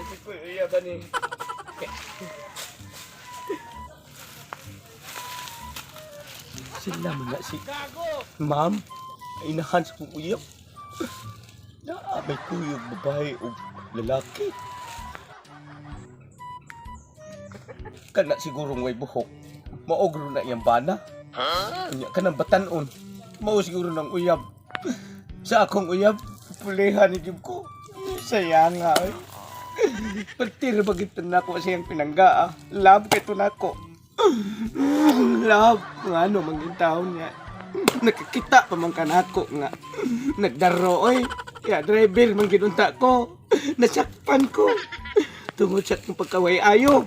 Kasi ko iya ba ni? Sila man na si Ma'am, inahan sa kong uyab. Naa may kuyog babae o lalaki. Kana siguro way buhok. Maogro na iyang bana. Unya kanang batanon. Mao siguro ng uyab. Sa akong uyab, pulihan ni gyud ko. Saya nga oy. Pertir ba gid nako sa iyang pinangga ah. Love kay to nako. Love ngano man gyud taon niya. Nakakita pa man kanako nga. Nagdaro oy. Ya driver man gid unta ko. Nasakpan ko. Tungod sa akong pagkaway ayo.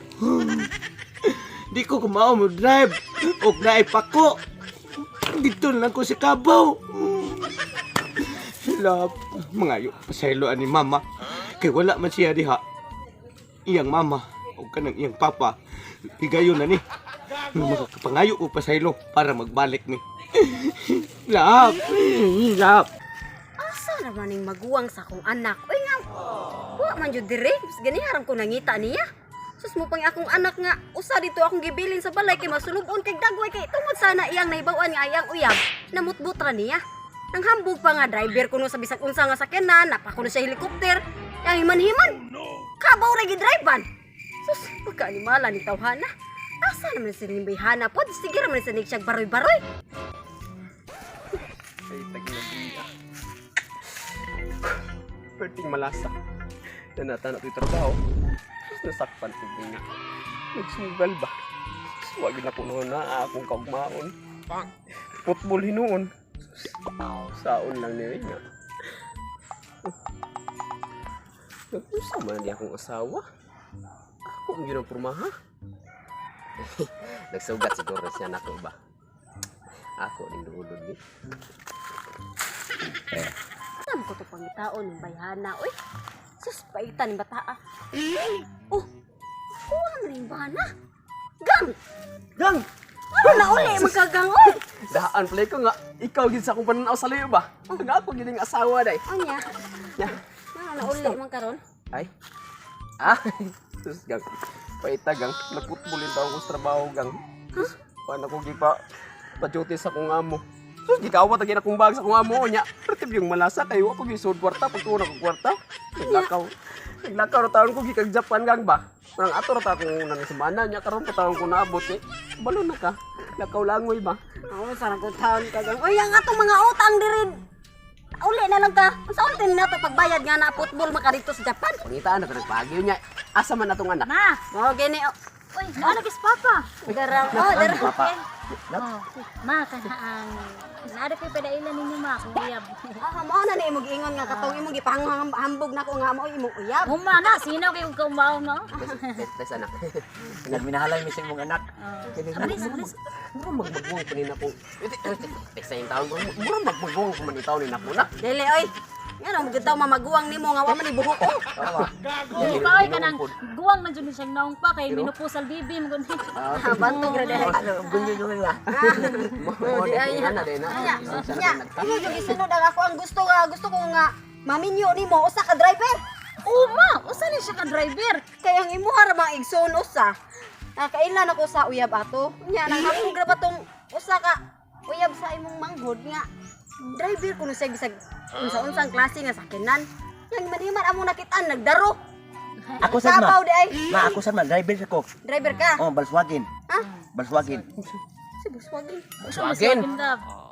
Di ko kumao mo drive. Og naay pako. Dito lang ko sa kabaw. Love, mangayo pasaylo ani mama. Kay wala man siya diha. Iyang mama o kanang iyang papa. Higayon na ni. Makakapangayo ko pasaylo para magbalik ni. Love, love. Asa naman ning maguwang sa akong anak? Uy nga, wa man jud dire. Mas Gani haram ko nangita niya. Sus mo pang akong anak nga usa dito akong gibilin sa balay kay masulubon kay dagway kay tungod sana iyang nahibaw-an nga iyang uyab namutbot ra niya. Nang hambog pa nga driver kuno sa bisag unsa nga sakyanan, napako na siya helicopter. Yang himan-himan. Kabaw ra gidrivean. Sus, pagkaanimala ni tawhana. Asa naman sa ning bayhana pod? Sige ra man sa ning siyag baroy-baroy. Ay, taglabiya. Perting malasa. Nanata na ito'y trabaho. Tapos nasakpan ko din. Nagsugal ba? Tapos wag na kuno na akong kaugmaon. Football hinuon. Saon lang niya nga. Nag-usa man niya akong asawa. Ako ang yun ang pormaha. Nagsugat siguro siya nako ba? Ako ning duulod ni. Saan ko to pangitaon ng bayhana? Uy, sus, paitan ng bataa. Oh, kuha man yung bana. Gang! Gang! Ano na uli? Magkagang, uy! Daan play ko nga, ikaw gid sa akong pananaw sa layo ba? Nga ako gid ang asawa day. Anya? Ya. Ano na uli man karon? Ay. Ah, sus gang. Paita gang, naputbol yung taong ko sa trabaho gang. Sus, paano ko gipa pa-duty sa akong amo. Sus, gikawat ang akong bag sa akong amo nya. Pertib yung malasa kayo ako gisod kwarta pagtuon ako kwarta. Naglakaw. Naglakaw ra taon ko gikag Japan gang ba. Parang ato ra ta akong nang semana nya karon pa taon ko naabot eh. Balo na ka. Lakaw langoy ba? Oo, sarang ko taon ka gang. Uy, ang atong mga utang diri. Uli na lang ka. Ang saan din nato pagbayad nga na football maka dito sa Japan? Pangitaan na ka nagpagyo niya. Asa man atong anak? Ma! Mao gini. Oh. Uy, naana kis papa. Darang, oh, darang. Papa. Oh, ma kana ang naara kay padailan ninyo ma kung uyab. Ah, mao na ni imong giingon nga katong imong gipanghambog nako nga mao imong uyab. Huma na sino kay ug kaumaon no? Bes, bes anak. Nagminahalay mi sa imong anak. Bilis, bilis. Mura magmaguwang pa ni nako. Tek sa yung taon ko. Mura magmaguwang ko man itaw ni nako na. Dili oy. Ngano mo gid mamaguwang nimo nga wa man ni buhok oh. Di pa oy kanang guwang man jud ni siyang naong pa kay minupusal bibi mo gud. Ah, bantog ra dahil. Ano, gunyo la. Mo di ay, na din na. Nya, nya, imo jud gisunod ang ako ang gusto nga gusto ko nga maminyo nimo usa ka driver. Uma, usa ni siya ka driver. Kay ang imuha ra mga igsoon usa. Ah, kailan ako sa uyab ato. Nya nang hambog ra ba tong usa ka uyab sa imong manghod nga driver kuno siya bisag unsa-unsang klase nga sakyanan. Yang maniman among nakitaan nagdaro. Ako sad ma. Kabaw di ay. Ma, ako sad ma, driver sa ko. Driver ka. Oh, Volkswagen. Ha? Volkswagen. Si Volkswagen. Volkswagen.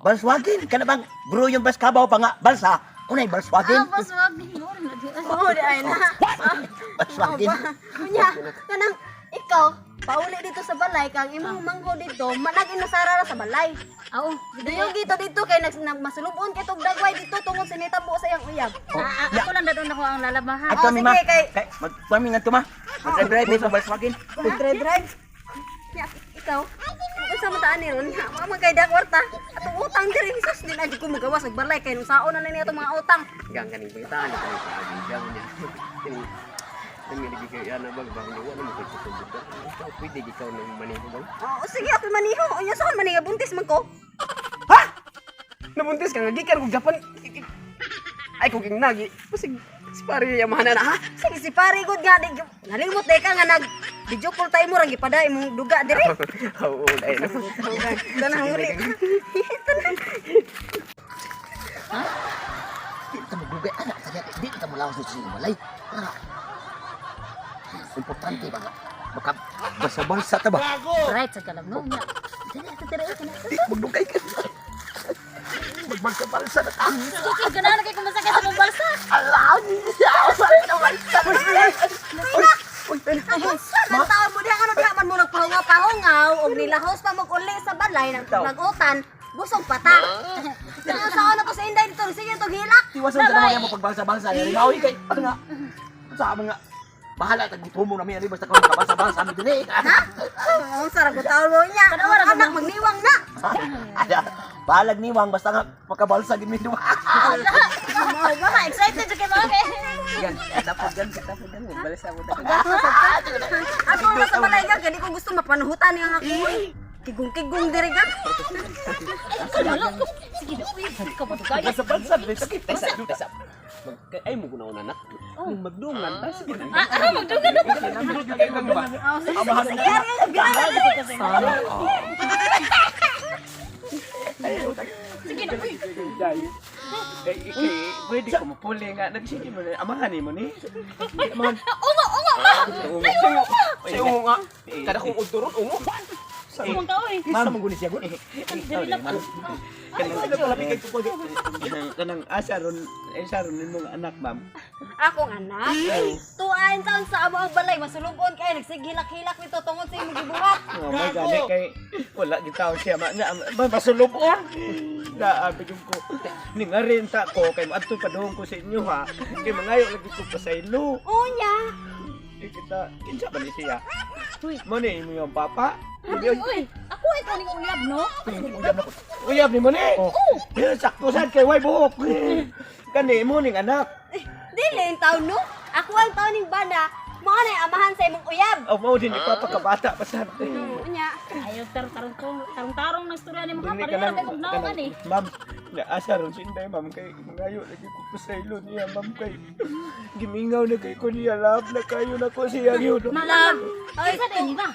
Volkswagen kana bang bro yung bas kabaw pa nga balsa. Unay Volkswagen. Ah, Volkswagen. Oo, di ay na. Volkswagen. Kunya, kanang ikaw, pauli dito sa balay kang imong manggo dito, manag inasara ra sa balay. Oo. Duyog dito dito kay nag, nag masulubon kay tug dagway dito tungod sa nitabo sa iyang uyab. Ah, ako lang dadon ako ang lalabahan. Ato Oh, mi ma. sige, kay- Kay mag mi ngadto ma. Mag-drive sa Volkswagen. Drive drive. Ya, ikaw. Unsa man taan ni ron? Wa man kay da kwarta. Atong utang diri sus di na jud ko magawas og balay kay nung saon na ni atong mga utang. Gang kaning pangitaan na kaning paagi gang niya. Kaning nang niligi kayo ana bang bang niya wala mo kay tutubod. Ikaw pwede ikaw nang maniho bang. Oh, sige ako maniho. Unya saon man nga buntis man ko. Ha? Nabuntis ka nga gikan kog Japan. Ay kung king nagi. Basig si pare yamahan na ha. Sige si pare gud nga di nalimot day ka nga nag video call tayo mo rang gipada imong duga dire. Oo, dai no. Tanang uli. Di ta magdugay anak kaya di ta mo lawas sa balay. Tara. Importante ba nga? Baka basa-basa ta ba? Right sa kalam no. Nya. Dili ato diri ka na. Di magdugay ka. Magbalsa-balsa na ta. Sige, ganahan kay kumasakay sa mong balsa. Ala! Uy! Uy! Ang tao mo diha ano diha man mo nagpahungaw-pahungaw og nilahos pa mo uli sa balay nang nagutan busog pata. Sa sa na ko sa Inday dito sige to hilak. Tiwasan ka naman mo pagbalsa-balsa. Maoy kay ano nga? Sa mga bahala tag gutumo na mi ani basta ka makabalsa-balsa mi dili. Ha? Ang sarap ko tao mo niya. Ang anak magniwang na. Ada, bahalag niwang basta nga makabalsa gid mi duha. Mao ba excited jud kay mga kay. Gan, tapos gan, tapos gan, balsa mo ta. Ako na sa balay nga gani ko gusto mapanuhutan niya nga ako. Kigong-kigong diri ka. Ay, wala. Sige na, uy, ka ba kaya? Balsa-balsa dili sakit. Tesa, tesa. Ay mo kunaon anak. Magdungan ta sige na. Ah, ah, magdugan na. Sige na, uy. Day. Eh, ikay, pwede ko mapuli nga. Nagsige mo na. Amahan ni mo ni. Amahan. Ungo, ungo, ma. Sa ungo nga. Kada kong udturon ungo. Sumang ka, uy. Ma'am, mo guni siya guni. Dili lang. Kanang kanang asa ron, asa ron nimong anak, ma'am. Akong anak. Tuain taon sa amo ang balay masulubon kay nagsighilak-hilak nito tungod sa imong gibuhat. Oh, may gani kay wala gitaw siya ma na ma masulubon. Naabi yung ko. Ningarin ta ko kay moadto pa doon ko sa inyo ha. Kay mangayo lagi ko pasaylo. Unya. Di kita kinsa ba ni siya? Uy. Mo ni imo yung papa? Uy, ako ikaw ning uyab, no? Uyab ni mo ni. Oh. Sakto sad kay way buhok. Kani mo ning anak. Dili ang taon no. Ako ang taon ning bana. Mao na amahan sa imong uyab. Oh, mao din ipapakabata pa sad. Unya. Ayaw tarong tarong tarong ng istorya ni mga Dili pareho na kay naongan eh. Ma'am, naasa ron si Inday, ma'am, kay mangayo lagi ko pasaylo niya, ma'am, kay gimingaw na kay ko niya, love na kayo na ko siya yun. Love. Ay, sa din ba?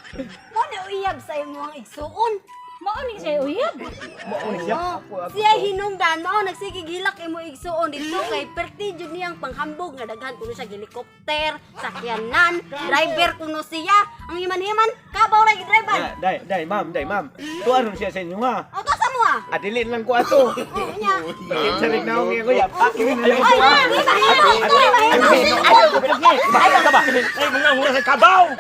Mao na uyab sa imong igsuon. Mao ni siya uyab. Mao ni siya. Oh, Ako, ako. siya hinungdan mao nagsigig hilak imo igsuon dito kay perti jud niyang panghambog nga daghan kuno siya helicopter, sakyanan, driver kuno siya. Ang himan-himan kabaw ra gidriver. Ah, Day, day, ma'am, day, ma'am. Tuwa ron siya sa inyo, ha? O to sa mo ah. Adilin lang ko ato. Oo nya. Bakit sa rin na akong kuya? Pakin na lang Ay, ko. di ba himo? Di ba himo? Ay, ka ba? Ay, mga hura sa kabaw.